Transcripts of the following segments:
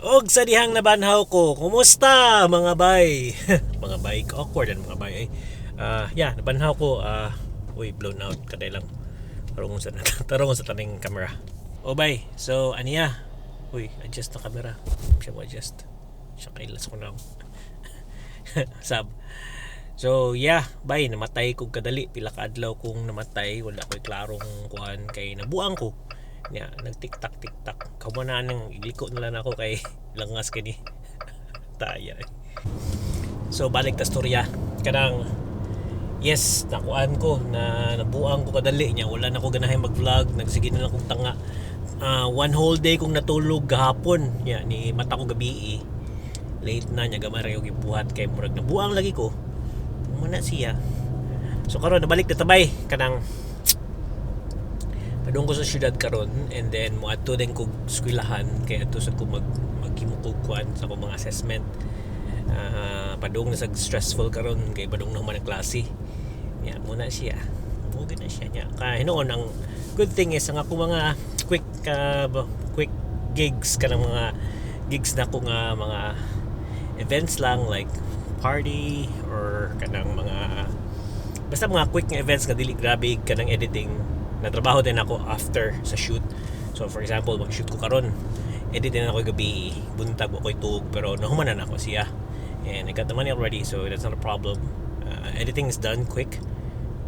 Og sa dihang nabanhaw ko, kumusta mga bay? Mga bay, awkward ang mga bay eh. Yeah, nabanhaw ko, uy, blown out kaday lang. Tarong sa tarong sa taning camera. Oh bay, so aniya. Uy, adjust na camera. Siya mo adjust. Siya kailas ko na. Sab. So yeah, bay, namatay kog kadali, pila ka adlaw kong namatay, wala ko'y klarong kuan kay nabuang ko. Nya, nag-tiktak tiktak. Kamo na nang iliko na lang ako kay langas kini. Taya eh. So balik ta storya. Kanang yes, nakuan ko na nabuang ko kadali niya. Wala na ko ganahan mag-vlog, nagsige na lang kong tanga. One whole day kong natulog gahapon. Nya ni mata ko gabi eh. Late na niya gamay ra yung gibuhat kay murag nabuang lagi ko. Muna siya. So karon nabalik na tabay kanang padung ko sa syudad karon and then moadto din kog eskwelahan kay adto sa ko maghimo kog kuan sa akong mga assessment. Padung na sa stressful karon kay padung na human ang klase. Nya muna siya. Mo na siya nya. Kay hinuon ang good thing is ang ako mga quick quick gigs, kanang mga gigs na ko nga mga events lang like party or kanang mga basta mga quick nga events nga dili grabe kanang editing, natrabaho din ako after sa shoot. So for example, mag-shoot ko karon, edit din ako gabi, buntag wa ko'y tuog, pero nahuman na nako siya and I got the money already, so that's not a problem. Editing is done quick,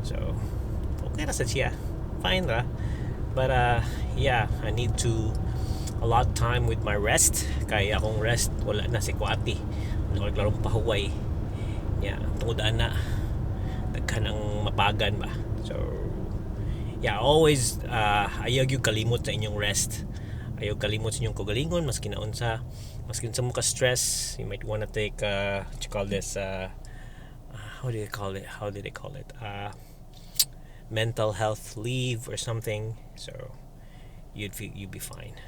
so okay ra sad siya, fine ra. But yeah, I need to a lot time with my rest kay akong rest wala na si Kwati, wala ko klarong pahuway nya tungod ana daghan ang mapagan ba. So yeah, always ayaw gyud kalimot sa inyong rest, ayaw kalimot sa inyong kaugalingon, maski na unsa, maski unsa mo ka stress. You might wanna take what you call this, how do you call it, how did they call it, mental health leave or something, so you'd be fine.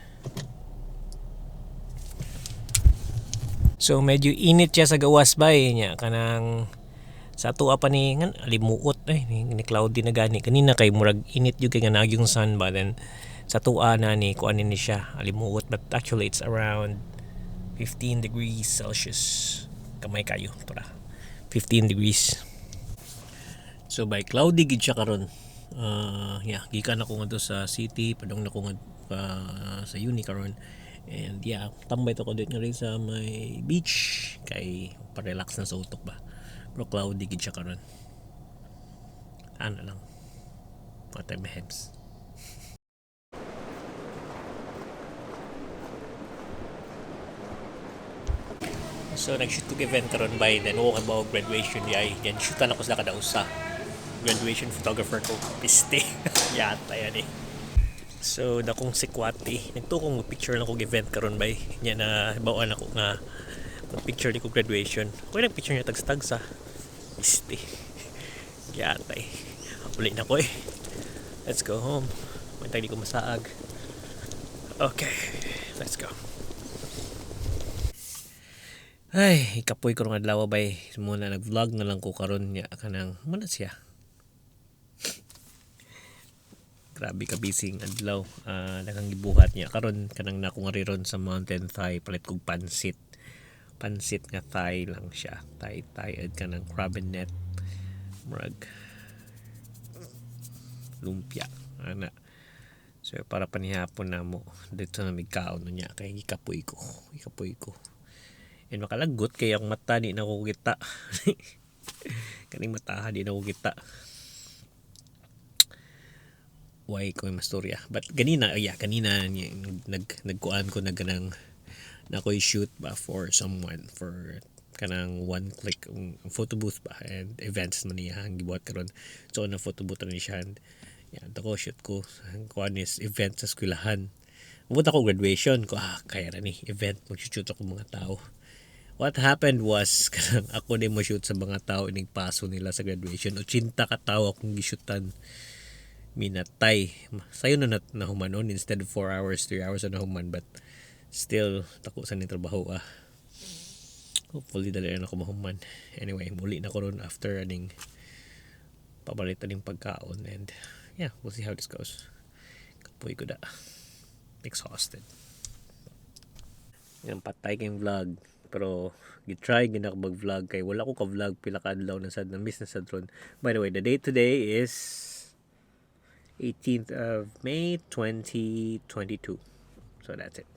So medyo init siya sa gawas bay niya kanang sa ato pa ni ngan alimuot eh ni cloudy na gani kanina kay murag init jud kay nga nagyong sun ba, then sa tuwa na ni kuan ni siya alimuot, but actually it's around 15 degrees Celsius, kamay kayo para 15 degrees. So by cloudy gid siya karon. Yeah, gikan ako ngadto sa city, padung na ko sa uni karon. And yeah, tambay to ko dito rin sa may beach kay pa-relax na sa utok ba. Pero cloudy gid siya karon. Ano lang. What time heads. So nag-shoot kog event karon by then okay ba graduation yay. Yan shootan ako sa kada usa. Graduation photographer ko piste. Yata yan eh. So dakong sikwati, nagtukong picture lang kog event karon bay. Nya na bawaan ako nga picture ni ko graduation. Ko nag picture niya tagstag sa piste. Yata eh. Uli na ko eh. Let's go home. Mantag di ko masaag. Okay, let's go. Ay, ikapoy ko rong adlaw bay. Muna nag-vlog na lang ko karon niya kanang muna siya. Grabe ka busy ang adlaw. Daghang gibuhat niya karon kanang nako nga ron sa Mountain Thai palit kog pansit. Pansit nga Thai lang siya. Thai Thai ad kanang crab and net. Murag lumpia ana. So para panihapon na mo dito na migkaon niya kay gikapoy ko. Gikapoy ko. And makalagot kay akong mata di na ko kita. Kaning mata di na ko kita. Why ko may mastorya. But ganina, yeah, kanina nagkuan ko nagkanang na ko'y shoot ba for someone for kanang one click photo booth ba and events man niya ang gibuhat karon. So na photo booth ni siya and yeah, ko shoot ko ang kuan is event sa eskwelahan. Mabot ako graduation ko, kaya ra ni event, mag-shoot ako mga tao. What happened was kanang ako din mo shoot sa mga tao ining paso nila sa graduation. 80 ka tao akong gishootan. Minatay. Sayo na nahuman instead of 4 hours, 3 hours na nahuman, but still tako sa ni trabaho ah. Hopefully dali na ako mahuman. Anyway, muli na ko ron after aning pabalit aning pagkaon and yeah, we'll see how this goes. Kapoy ko da. Exhausted. Yung patay kayong vlog. Pero gi-try gyud nako mag-vlog kay wala ko ka-vlog pila ka adlaw na sad, na miss na sad ron. By the way, the date today is 18th of May 2022. So that's it.